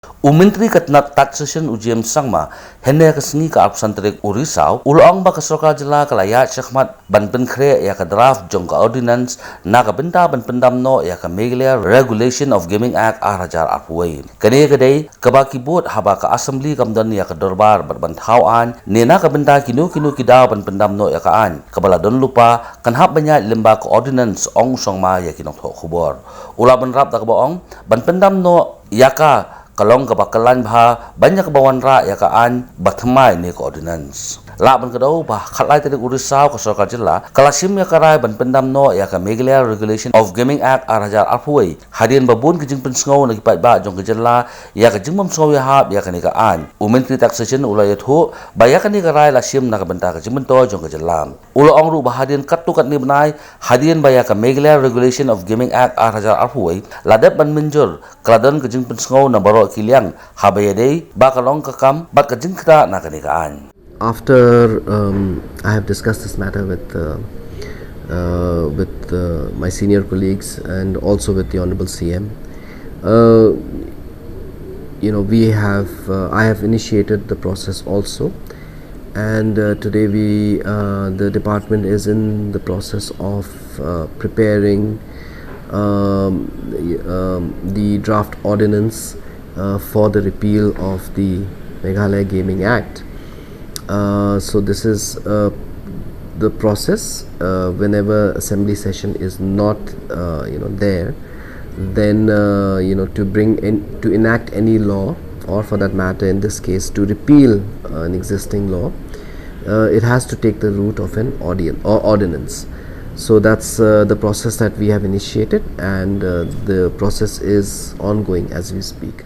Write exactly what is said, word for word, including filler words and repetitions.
U Myntri ka tnat Taxation u James Sangma, hynne ka sngi ka arphew san tarik u Risaw, u la ong ba ka sorkar jylla ka la ïaid shakhmat ban pynkhreh ïa ka draft jong ka ordinance na ka bynta ban pyndam noh ïa ka Meghalaya Regulation of Gaming Act ar hajar arphew wei. Kane ka dei kaba ki bud haba ka Assembly kam don ïa ka dorbar bad ban thaw aiñ, ne na ka bynta kino kino ki daw ban pyndam noh ïa ka aiñ kaba la don lypa, kan hap ban ïaid lyngba ka ordinance, ong u Sangma ïa ki nongthoh khubor. U la bynrap da kaba ong, ban pyndam noh ïa ka ka long kaba kyllain bha ban ïa kaba wanrah ïa ka aiñ ba thymmai ne ka ordinance. Lah ban kdew ba ha ka khatlai tarik u Risaw ka sorkar jylla ka la shim ïa ka rai ban pyndam noh ïa ka Meghalaya Regulation of Gaming Act ar hajar arphew wei, hadien ba bun ki jingpynsngew na ki paidbah jong ka jylla ïa ka jingbym sngew ïahap ïa kane ka aiñ. U Myntri Taxation u la ïathuh ba ïa kane ka rai la shim na ka bynta ka jingmyntoi jong ka jylla. U la ong ruh ba hadien katto katne bnai, hadien ba ïa ka Meghalaya Regulation of Gaming Act ar hajar arphew wei la dep ban mynjur, ka la don ka jingpynsngew na baroh ki liang, haba ïadei ba ka long ka kam bad ka jingktah na kane ka aiñ. After, um, I have discussed this matter with, uh, uh, with, uh, my senior colleagues and also with the Honorable C M. Uh, you know, we have, uh, I have initiated the process also, and, uh, today we, uh, the department is in the process of, uh, preparing, um, the, um, the draft ordinance, uh, for the repeal of the Meghalaya Gaming Act. Uh, so this is, uh, the process. Uh, whenever assembly session is not, uh, you know, there, then, uh, you know, to bring in, to enact any law, or for that matter, in this case, to repeal, uh, an existing law, uh, it has to take the route of an audience or ordinance. So that's, uh, the process that we have initiated, and, uh, the process is ongoing as we speak.